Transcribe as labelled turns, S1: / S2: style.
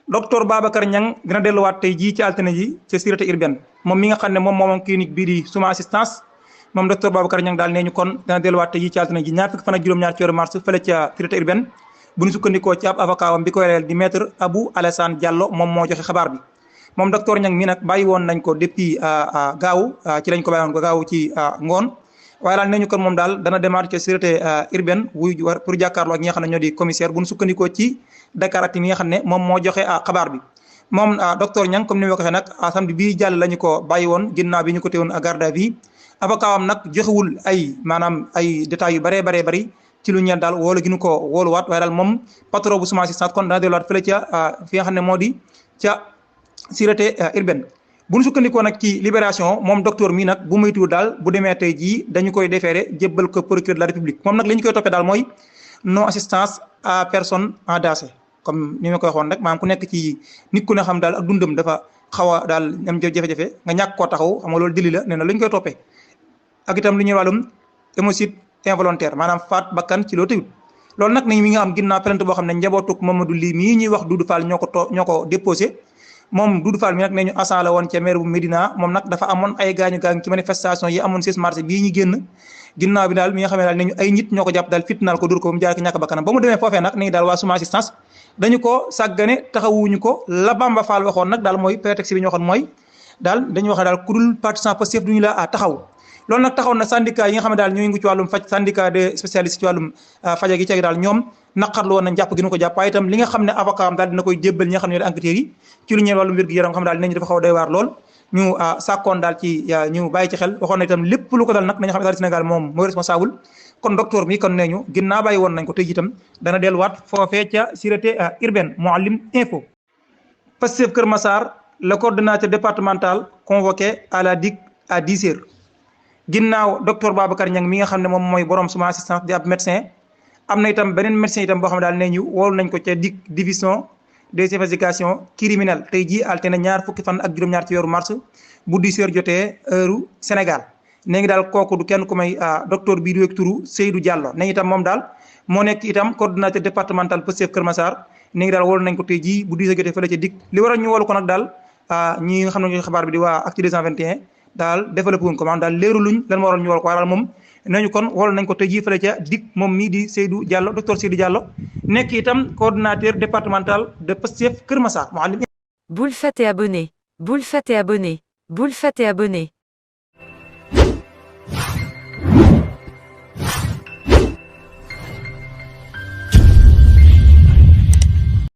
S1: docteur Babacar Niang dina delluwaat tey jii ci altine ji ca sûreté urbaine moom mi nga xam ne moom clinique bii di Suma Assistance moom docteur Babacar Niang daal nee ñu kon dina delluwaat tey jii ci altine ji ñaar fukki fan ak juróom-ñaar ci weeru mars fële ca sûreté urbaine bu ñu sukkandikoo ci ab avocat wam bi koy leel di maître Abou Alassane Diallo moom moo joxe xabaar bi moom docteur Niang mi nag bàyyi woon nañ ko depuis gaawu ci lañ ko bàyyi woon ko gaawu ci ngoon waaye daal nee ñu kon moom daal dana demaat ca sûreté urbaine wuy war pour jàkkaarloo ak ñi nga xam ne ñoo di commissaire bu ñu sukkandikoo ci Dakaractu mi nga xam ne moom moo joxe xabaar bi moom docteur Niang comme ni ma ko waxee nag samedi bii jàll la ñu ko bàyyi woon ginnaaw bi ñu ko téewoon garde à vue avocat am nag joxewul maanaam ay détails yu bëree bëri ci lu ñeel daal wóolu gi ñu ko wóoluwaat waaye daal moom patron bu Suma Assistance kon dana delluwaat fële ca fi nga xam ne moo di ca sûreté urbaine bu ñu sukkandikoo nag ci libération moom docteur mi nag bu moytuwul daal bu demee tey jii dañu koy déféré jébbal ko procureur de la république moom nag li ñu koy toppee daal mooy non assistance à personne en danger comme ni ma koy waxoon rek maanaam ku nekk ci nit ku ne xam daal ak dundam dafa xaw a daal am jafe-jafe nga ñàkk koo taxaw xam nga loolu dili la nee na lu ñu koy toppee ak itam lu ñuy wàllum homicide involontaire maanaam faat bakkan ci loo tëyut loolu nag nañ mi nga am ginnaaw plainte boo xam ne njabootuk Mamadou Ly mii ñuy wax Doudou Fall ñoo ko déposé moom Doudou Fall mi nag ne ñu agent la woon ca maire bu Médina moom nag dafa amoon ay gaañu-gaañu ci manifestation yi amoon 6 mars bii ñu génn ginnaaw bi daal mi nga xam ne daal ne ñu ay nit ñoo ko jàpp daal fitnaal ko dur ko ba mu jaar ko ñàkk bakkanam ba mu demee foofee nag nañu daal waa Suma Assistance dañu ko sàggane taxawuñu ko la Bamba Fall waxoon nag daal mooy prétexte bi ñu waxoon mooy daal dañu wax ne daal ku dul partisan Pastef duñu la taxaw loolu nag taxaw na syndicat yi nga xam ne daal ñooy ngi ci wàllum faj syndicat des spécialistes ci wàllum faja gi ceeg daal ñoom naqarlu woon nañ jàpp gi ñu ko jàpp waaye itam li nga xam ne avocat am daal dina koy jébbal ñi nga xam ne ñoo di enquêteurs yi ci lu ñeel wàllum wér-gu-yaram nga xam ne daal nañu dafa xaw a doy waar lool ñu sàkkoon daal ci ñu bàyyi ci xel waxoon na itam lépp lu ko dal nag nañu xam ne daal Sénégal moom mooy responsable kon docteur mi kon nee ñu ginnaaw bàyyi woon nañ ko tey itam dana delluwaat foofee ca sûreté urbaine Mouhalim info Pastef Kër Massar le coordonnateur départemental convoqué à la DIC à 10 heures ginnaaw docteur Babacar Niang mi nga xam ne moom mooy borom Suma Assistance di ab médecin am na itam beneen médecin itam boo xam ne daal nee ñu woolu nañ ko ca DIC division des investigations criminelles tey jii altine ñaar fukki fan ak juróom-ñaar ci weeru mars bu 10 heures jotee heure Sénégal nee ngi daal kooku du kenn ku may docteur bii di wéeg turu Seydou Diallo nee itam moom daal moo nekk itam coordonnateur départemental Pastef Kër Massar nee ngi daal woolu nañ ko tey jii bu 10 heures jotee fële ca DIC li waral ñu woolu ko nag daal ñi nga xam ne ñoo xabaar bi di waa Actu 221 daal développé wuñ ko maanaam daal leeru luñ lan moo waral ñu woolu ko waaye daal moom nañu kon woolu nañ ko tey jii fële ca DIC moom mii di Seydou Diallo docteur Seydou Diallo nekk itam coordonnateur départemental de Pastef Kër Massar.
S2: Bul faites et abonné. Bul faites et abonné. Bul faites et abonné.